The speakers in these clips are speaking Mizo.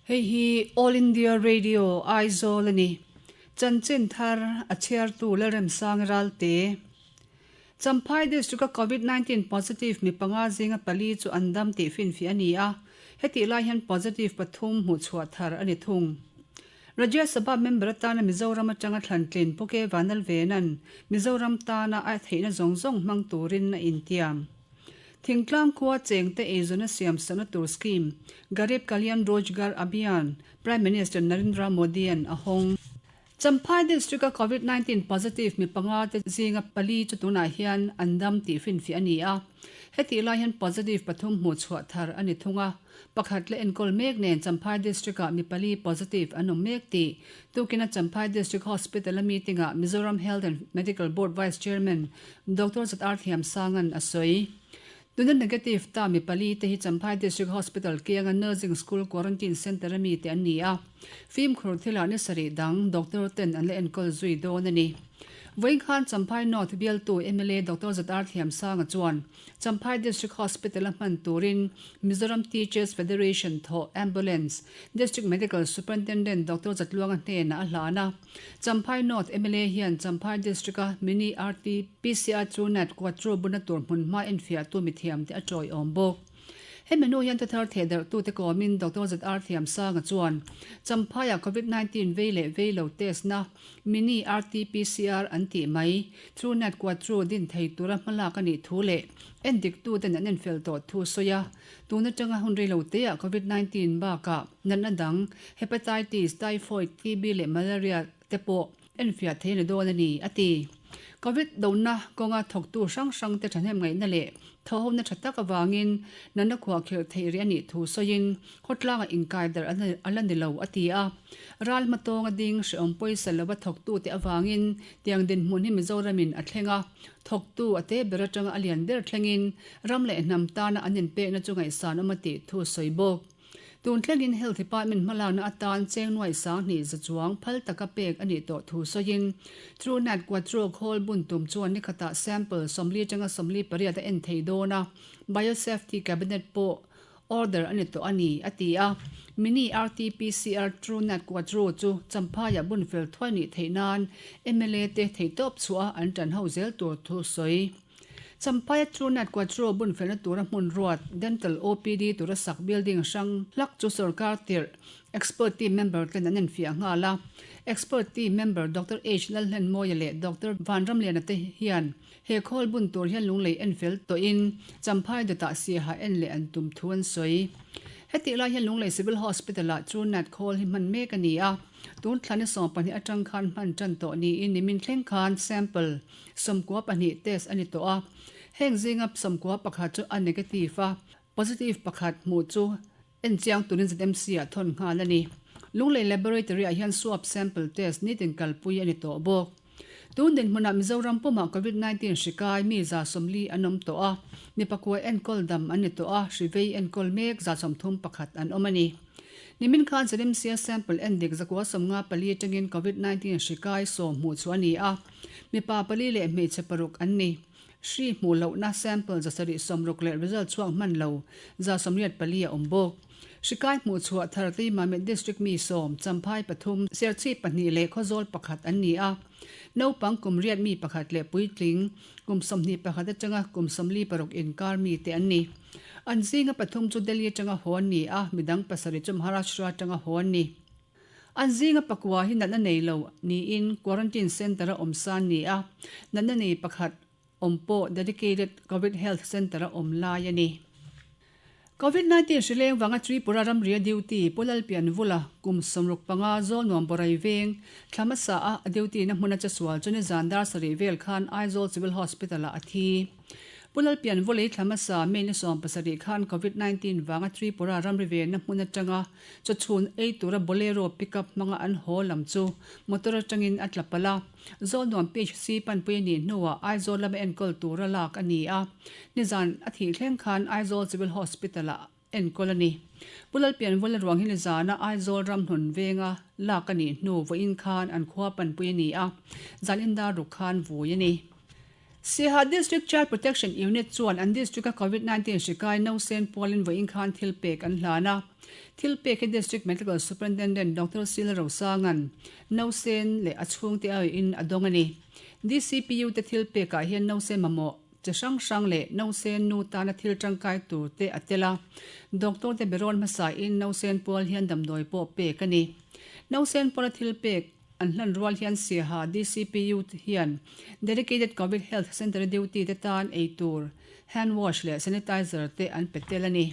Hei hi All India Radio Aizawl a ni. Chanchin thar a chhiartu Lalremsang Ralte. Champhai District-a Covid 19 positive mi panga zinga pali chu an dam tih finfiah a ni a, hetih lai hian positive pathum hmuhchhuah thar a ni thung. Rajya Sabha member atana Mizoram atanga thlantlin Pu K Vanlalvena'n Mizoram tana a theihna zawng zawng hmang turin a intiam. Thingtlang khua chengte eizawnna siam sakna tur scheme Garib Kalyan Rojgar Abhiyan Prime Minister Narendra Modi-a'n a hawng. Champhai District-a Covid 19 positive mi panga te zinga pali chu tunah hian an dam tih finfiah a ni a. Hetih lai hian positive pathum hmuh chhuah thar a ni thung a. Pakhat la enkawl mek nen Champhai District-ah mi pali positive an awm mek tih tukina Champhai District Hospital-a meeting-ah Mizoram Health and Medical Board Vice Chairman Doctor ZR Thiamsanga'n a sawi. Tuna negative ta mi pali te hi Champhai District Hospital kianga Nursing School Quarantine Centre-a mi te an ni a. Fimkhur thilah ni sarih dang doctor ten an la enkawl zui dawn a ni. Vawiin khan Champhai North bialtu mla Doctor ZR Thiamsanga chuan Champhai District Hospital-a hman turin Mizoram Teachers Federation thawh Ambulance District Medical Superintendent Doctor Zatluanga hnenah a hlan a. Champhai North mla hian Champhai District-a Mini RT-PCR Truenat Quattro buna tur hmunhma enfiahtu mithiamte a tawiawm bawk. Hemi hnu hian thuthar thehdarhtute kawmin Doctor ZR Thiamsanga chuan Champhaiah Covid 19 vei leh vei lo test na Mini RT-PCR an tih mai Truenat Quattro din thei tura hmalak a nih thu leh endiktuten an enfel tawh thu a sawi a. Tun atanga hun reilo teah Covid 19 bakah natna dang Hepatitis, Typhoid, TB leh Malaria te pawh enfiah thei a ni dawn a ni, a ti. Covid dona kawnga thawktu hrang hrangte thahnem ngaihna leh thawhhona tha tak avangin natna khuahkhirh theih rih a nih thu sawiin khawtlangah inkai darh a la ni lo, a ti a. Ral hmatawnga ding hrehawm pawisa lova thawktute avangin tiang dinhmun hi Mizoramin a thleng a, thawktu a te ber atanga a lian ber thlengin ram leh hnam tana an inpekna chu ngaihsan awm a tih thu a sawi bawk. Tun thlengin Health Department hmalakna atan cheng nuai sanghnih za chuang phal taka pek a nih tawh thu sawiin Truenat Quattro khawl bun tum chuan nikhatah sample 40 atanga 48 a en thei dawn a, Biosafety Cabinet pawh order a ni tawh a ni, a ti a. Mini RT-PCR Truenat Quattro chu Champhaiah bun fel thuai nih theih nan mla te theihtawp chhuah a an tan ho zel tur thu sawi. Champaia Truenat Quattro bun felna tura hmun ruat Dental OPD tura sak building hrang hlak chu sorkar tirh Expert Team member ten an enfiah nghal a. Expert Team member Doctor H Lalhlenmawia leh Doctor Vanramliana te hian he khawl bun tur hian lunglei enfel tawhin Champhai dawtah siaha en leh an tum thu an sawi. Hetih lai hian Lunglei Civil Hospital-ah Truenat khawl hi hman mek a ni a. Tun thla ni 12 atang khan hman tan tawh niin nimin thleng khan sample 92 test a ni tawh a, heng zinga 91 chu a negative a, positive pakhat hmuh chu enchiang turin ZMC-ah thawn nghal a ni. Lunglei Laboratory-ah hian swab sample test nitin kalpui a ni tawh bawk. Tun dinhmunah Mizoram pumah Covid 19 hri kai mi 140 an awm tawh a, mi pakua enkawl dam an ni tawh a, hri vei enkawl mek 31 an awm a ni. Nimin khan ZMC-a sample endik 954 atangin Covid 19 hri kai sawm hmuh chu a ni a, Mipa pali leh hmeichhe paruk an ni. Hri hmuh lohna sample 760 leh result chhuak hman lo 84 a awm bawk. Hri kai hmuh chhuah thar Teimamit District mi sawm, Champhai pathum, Serchhip pahnih leh Khawzawl pakhat an ni a. Naupang kum riat mi pakhat leh puitling kum 21 atanga kum 46 inkar mi te an ni. An zinga pathum chu Delhi atanga haw an ni a, midang pasarih chu Maharashtra atanga haw an ni. An zinga pakua hi natna nei lo niin quarantine centre-a awm san ni a, natna nei pakhat awm pawh dedicated Covid Health Centre-a awm lai a ni. Covid 19 hri leng vanga Tripura ramria duty Pu Lalpianvula kum 65 Zawlnuam Borai veng thla hmasa a a duty na hmuna chesual chu nizan dar sarih vel khan Aizawl Civil Hospital-ah a thi. Pu Lalpianvulei thla hmasa May ni 17 khan Covid 19 vanga Tripura ramri venna hmun atanga Chawchhun ei tura Bolero pickup hmanga an haw lam chu motor atangin a tla palh a. Zawlnuam PHC panpui a nih hnuah Aizawl lama enkawl tura lak a ni a. Nizan a thih thleng khan Aizawl Civil Hospital-ah enkawl a ni. Pu Lalpianvula ruang hi nizana Aizawl ramhlun venga lak a nih hnu vawiin khan an khua panpui a ni a, zan indar ruk khan vui a ni. Siaha District Child Protection Unit chuan an district-a Covid 19 hri kai nausen pualin vawiin khan thil pek an hlan a. Thil pek hi District Medical Superintendent Doctor Sila Rosanga'n nausen leh a chhungte aiawhin a dawng a ni. DCPU te thil pekah hian nausen mamawh chi hrang hrang leh nausen nu tana thil tangkai tur te a tel a. Doctor te berawn hmasain nausen pual hian damdawi pawh pek a ni. Nausen puala thil pek An hlan rual hian Siaha DCPU hian Dedicated Covid Health Centre duty te tan ei tur hand wash leh sanitizer te an pe tel a ni.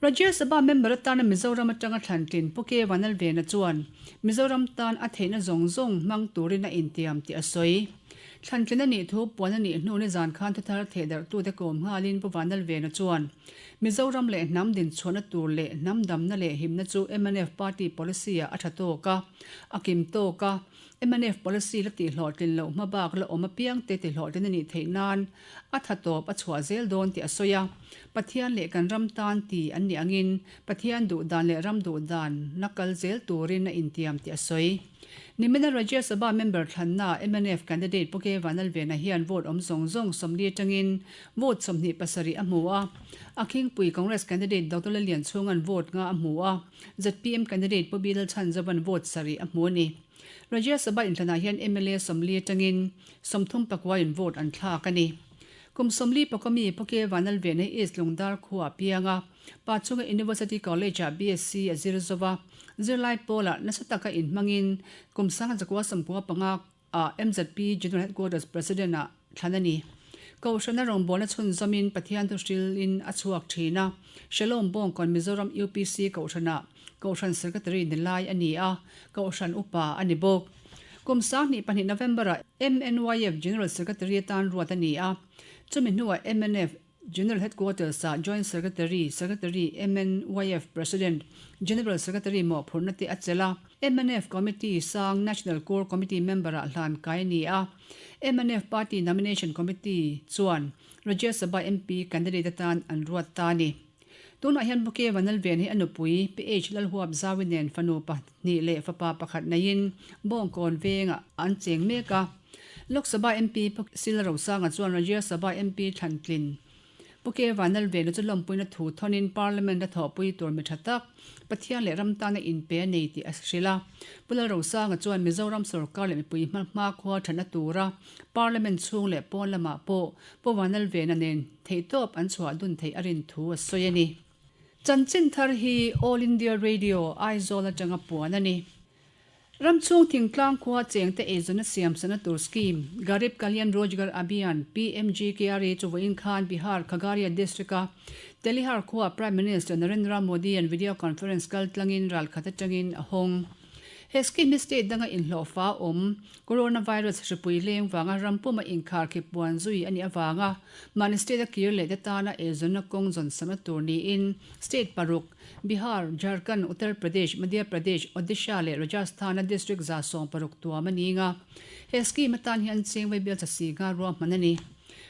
Rajya Sabha member atana Mizoram atanga thlan tlin Pu K Vanlalvena chuan Mizoram tan a theihna zawng zawng hmang turin a intiam tih a sawi. Thlan tlin a nih thu puan a nih hnu nizan khan thuthar thehdarhtute kawm nghalin Pu Vanlalvena chuan Mizoram leh hnam dinchhuahna tur leh hnam damna leh himna chu mnf party policy-ah a tha tawk a, a kim tawk a. Mnf policy la tihhlawhtlin loh hma bak la awm apiangte tihhlawhtlin a nih theih nan a tha tawp a chhuah zel dawn tih a sawi a. Pathian leh kan ram tan ti an nih angin Pathian duh dan leh ram duh dan la kal zel turin a intiam tih a sawi. Nimina Rajya Sabha member thlanna mnf candidate Pu K Vanlalvena hian vote awm zawng zawng 40 atangin vote 27 a hmu a. A khingpui Congress candidate Doctor Lallianchhunga'n vote nga a hmu a, zpm candidate Pu B Lalchhanzova'n vote sarih a hmu a ni. Rajya Sabha inthlanah hian mla 40 atangin 36 in vote an thlak a ni. Kum 40 pawka mi Pu K Vanlalvena hi East Lungdar khuaa piang a, Pa chunga University College-ah BSc a zir zo va, zirlai pawlah nasa taka inhmangin kum 1995 ah MZP General Headquarters President-ah thlan a ni. Kohhrana rawngbawlna chhunzawmin Pathian thuhrilin a chhuak thin a, Shalom Bawngkawn Mizoram UPC Kohhranah Kohhran Secretary ni lai a ni a, Kohhran Upa a ni bawk. Kum 2002 November-ah MNYF General Secretary atan ruat a ni a, chumi hnuah mnf General Headquarters-ah Joint Secretary, Secretary, MNYF President, General Secretary mawhphurhna te a chelh a. Mnf Committee sang National Core Committee member-ah hlan kai a ni a. Mnf Party Nomination Committee chuan Rajya Sabha MP candidate atan an ruat ta a ni. Tunah hian Pu K Vanlalven hi a nupui PH Lalhuap Zaui nen fanu pahnih leh fapa pakhat neiin Bawngkawn vengah an cheng mek a. Lok Sabha MP Pu Sila Rosanga chuan Rajya Sabha MP thlantlin Pu K Vanlalvena chu lawmpuina thu thawnin Parliament a thawhpui tur mi tha tak Pathian leh ram tana inpe a nei tih a hrilh a. Pu Lalrosanga chuan Mizoram sorkar leh mipui hma hmakhua thatna tura Parliament chhung leh pawn lamah pawh Pu Vanlalvena nen theihtawp an chhuah dun theih a rin thu a sawi a ni. Chanchin thar hi All India Radio, Aizawl atanga puan a ni. Ram chhung thingtlang khua chengte eizawnna siamsana tur scheme, Garib Kalyan Rojgar Abhiyan, PMGKRA, chu vawiin khan Bihar, Khagaria district-a Telihar khuaa Prime Minister Narendra Modi-a'n video conference kal tlangin ralkhat atangin a hawng. He scheme hi state danga inhlawhfa awm, coronavirus hripui leng vanga ram puma inkharkhip puan zui a nih avanga mahni state-a kir leh te tana eizawnna kawng zawn samna tur niin state paruk, Bihar, Jharkhand, Uttar Pradesh, Madhya Pradesh, Odisha leh Rajasthan-a district 60 tuam a ning a. He scheme atan hian cheng vaibial chasi nga ruahman a ni.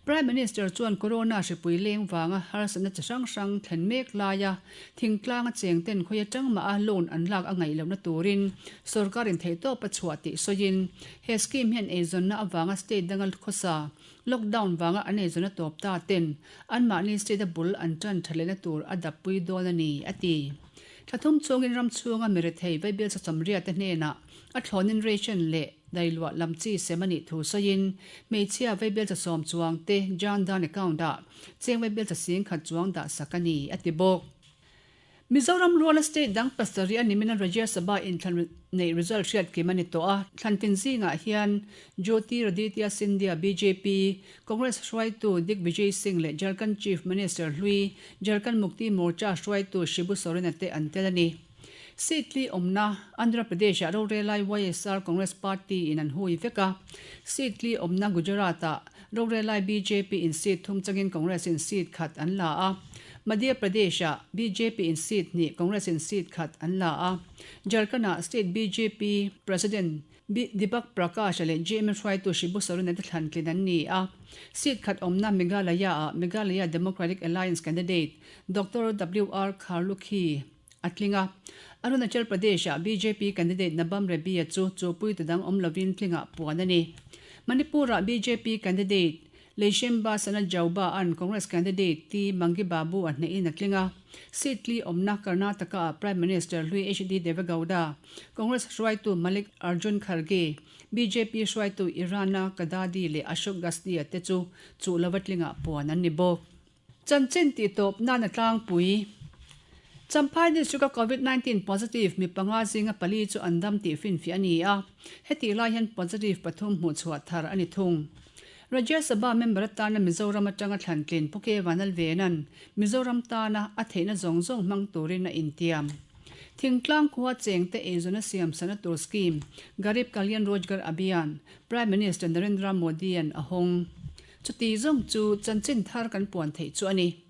Prime Minister chuan Corona hripui leng vanga harsatna chi hrang hrang thlen mek laia thingtlanga cheng ten khawi atang mah a loan an lak a ngaih lohna turin sorkarin theihtawp a chhuah tih sawiin he scheme hian eizawnna avanga state danga khawsa Lockdown vanga an eizawnna tawp ta ten anmahni state a bul an tan tha lehna tur a dappui dawn a ni, a ti. Thla thum chungin ram chhunga mi rethei vaibel sawmriate hnenah a thlawnin ration leh dailuah lam chi sem a nih thu sawiin hmeichhia vaibel chasawm chuang te Jan Dhan account ah cheng vaibel chasing khat chuang dah sak a ni, a ti bawk. Mizoram ruala state dang pasarih a nimina Rajya Sabha inthlan neih result hriat kim a ni tawh a, thlan tin zingah hian Jyotiraditya Scindia, bjp, Congress hruaitu Digvijay Singh leh Jharkhand Chief Minister hlui Jharkhand Mukti Morcha hruaitu Shibu Soren-a te an tel a ni. Seat li awmna Andhra Pradesh-ah rorelai YSR Congress Party in an hui vek a, seat li awmna Gujarat-ah rorelai bjp in seat thum changin Congress in seat khat an la a. Madhya Pradesh-ah bjp in seat hnih, Congress in seat khat an la a. Jharkhand-ah state bjp President Deepak Prakash-a leh JMM hruaitu Shibu Soren-a te thlan tlin an ni a. Seat khat awmna Meghalaya-ah Meghalaya Democratic Alliance candidate Doctor WR Kharlukhi a tling a. Arunachal Pradesh-ah bjp candidate Nabam Rebia chu chupui tu dang awm lovin tlingah puan a ni. Manipur-ah bjp candidate Leishemba Sanajaoba-a'n Congress candidate T Mangibabu a hnehin a tling a. Seat li awmna Karnataka-ah Prime Minister hlui HD Devegowda, Congress hruaitu Malik Arjun Kharge, bjp hruaitu Irana Kadadi leh Ashok Gasti-a te chu chuh lova tlingah puan an ni bawk. Chanchin tihtawp nana tlangpui. Champhai District-a Covid 19 positive mi panga zinga pali chu an dam tih finfiah a ni a, hetih lai hian positive pathum hmuhchhuah thar a ni thung. Rajya Sabha member atana Mizoram atanga thlantlin Pu K Vanlalvena'n Mizoram tana a theihna zawng zawng hmang turin a intiam. Thingtlang khua chengte eizawn a siam sana tur scheme Garib Kalyan Rojgar Abhiyan Prime Minister Narendra Modi-a'n a hawng. Chuti zawng chu chanchin thar kan puan theih chu a ni.